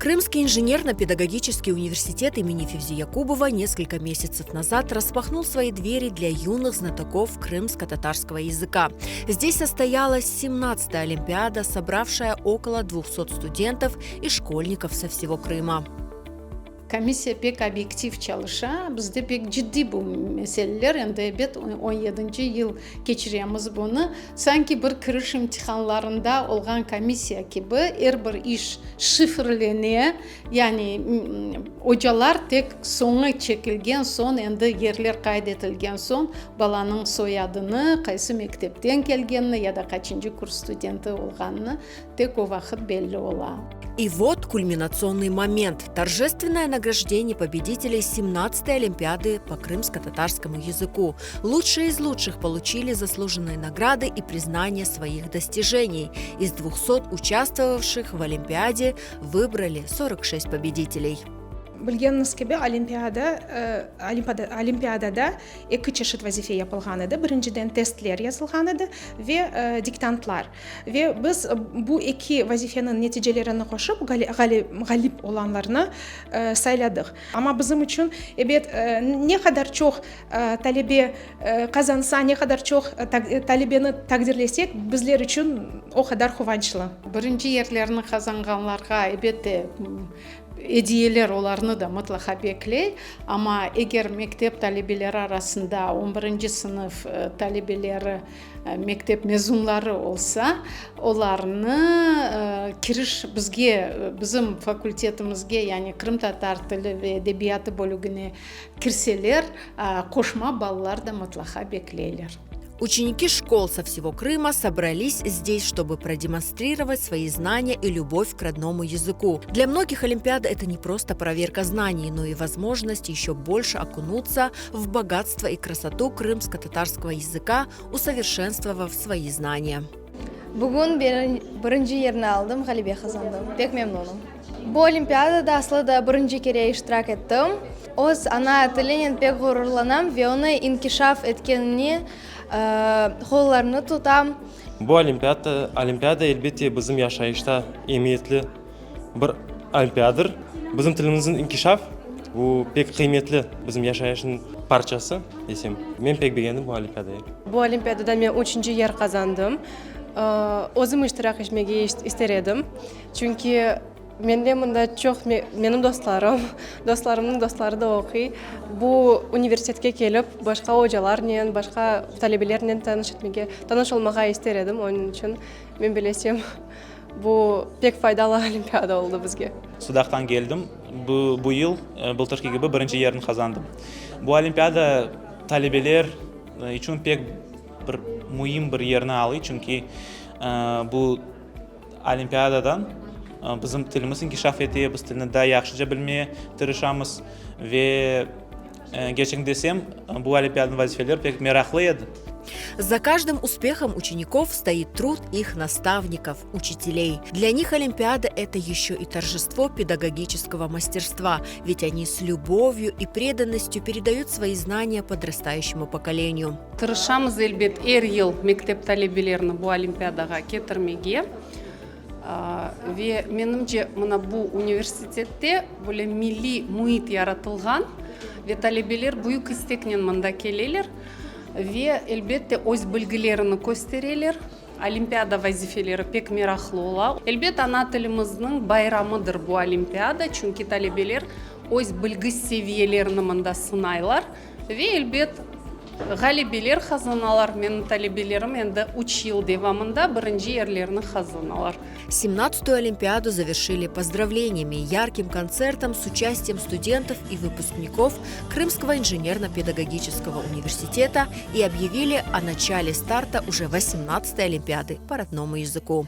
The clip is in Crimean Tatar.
Крымский инженерно-педагогический университет имени Февзи Якубова несколько месяцев назад распахнул свои двери для юных знатоков крымско-татарского языка. Здесь состоялась 17-я Олимпиада, собравшая около 200 студентов и школьников со всего Крыма. Komissiya pek obyektiv çalışa, bizde pek ciddiy bu meseleler, endi ebet on yedinci yıl keçiremiz bunı, sanki bir kiriş imtihanlarında olğan komissiya kibi, er bir iş şifrlene, yani ocalar tek soñu çekilgen soñ, endi yerler qayd etilgen soñ, balanıñ soyadını, qaysı mektepten kelgenini ya da qaçıncı kurs studenti olğanını tek o vaqıt belli ola. И вот кульминационный момент – торжественное награждение победителей 17-й Олимпиады по крымско-татарскому языку. Лучшие из лучших получили заслуженные награды и признание своих достижений. Из 200 участвовавших в Олимпиаде выбрали 46 победителей. Bilgeniñiz kibi, olimpiada, olimpiadada eki çeşit vazife yapılğan edi. Birinciden, testler yazılğan edi ve diktantlar. Ve biz bu eki vazifeniñ neticelerini qoşıp, ğalip olanlarnı sayladıq. Amma bizim içün, ebet, ne qadar çoq talebe qazansa, ne qadar çoq talebeni taqdirlesek, bizler içün o qadar quvançlı. Birinci yerlerni qazanğanlarğa, ebette, Ediyeler olarnı da mıtlaqa bekley, amma eger mektep talebeleri arasında on birinci sınıf talebeleri, mektep mezunları olsa, olarnı kiriş bizge, bizim fakultetimizge, yani qırımtatar tili ve edebiyatı bölügine kirseler, qoşma ballar da mıtlaqa bekleyler. Ученики школ со всего Крыма собрались здесь, чтобы продемонстрировать свои знания и любовь к родному языку. Для многих Олимпиада – это не просто проверка знаний, но и возможность еще больше окунуться в богатство и красоту крымско-татарского языка, усовершенствовав свои знания. Bugün birinci yerni aldım, ğalebe qazandım. Pek memnunım. Bu olimpiadada aslı da birinci kere iştirak ettim. Öz ana tilinen pek ğururlanam ve onı inkişaf etkenine qollarını tutam. Bu olimpiada, olimpiada, elbette, bizim yaşayışta emiyetli bir olimpiadır. Bizim tilimizniñ inkişaf, bu pek qıymetli bizim yaşayışnıñ parçası desem. Men pek begendim bu olimpiadayı. Bu olimpiadada men üçünci yer qazandım. Özüm iştirak etmege ister edim. Çünki mende mında çoq menim dostlarım, dostlarımnıñ dostları da oquy. Bu universitetke kelip, başqa ocalarnen, başqa talebelernen tanış etmege, tanış olmağa ister edim. Onıñ içün men bilesem, bu pek faydalı olimpiada oldı bizge. Sudaqtan keldim. Bu bu yıl, bıltırki kibi, birinci yerni qazandım. Bu olimpiada talebeler içün pek bir müim bir yerni alıy, çünki bu olimpiadadan bizim tilimiz inkişaf ete, biz tilni daa yahşıca bilmeye tırışamız ve kerçekni desem, bu olimpiadanıñ vazifeleri pek meraqlı edi. За каждым успехом учеников стоит труд их наставников, учителей. Для них Олимпиада – это еще и торжество педагогического мастерства, ведь они с любовью и преданностью передают свои знания подрастающему поколению. Tırışamız, elbet, er yıl mektep talebelerini bu olimpiadağa ketirmege. Ve, menimce, mına bu universitette böyle milliy müit yaratılğan ve talebeler büyük isteknen mında keleler ve, elbette, öz bilgilerini köstereler. Olimpiada vazifeleri pek meraqlı ola. Elbet, ana tilimizniñ bayramıdır bu olimpiada, çünki talebeler öz bilgi seviyelerini mında sınaylar. Ve, elbet, ğalebeler qazanalar. Menim talebelerim endi üç yıl devamında birinci yerlerni qazanalar. Семнадцатую Олимпиаду завершили поздравлениями, ярким концертом с участием студентов и выпускников Крымского инженерно-педагогического университета и объявили о начале старта уже 18-й Олимпиады по родному языку.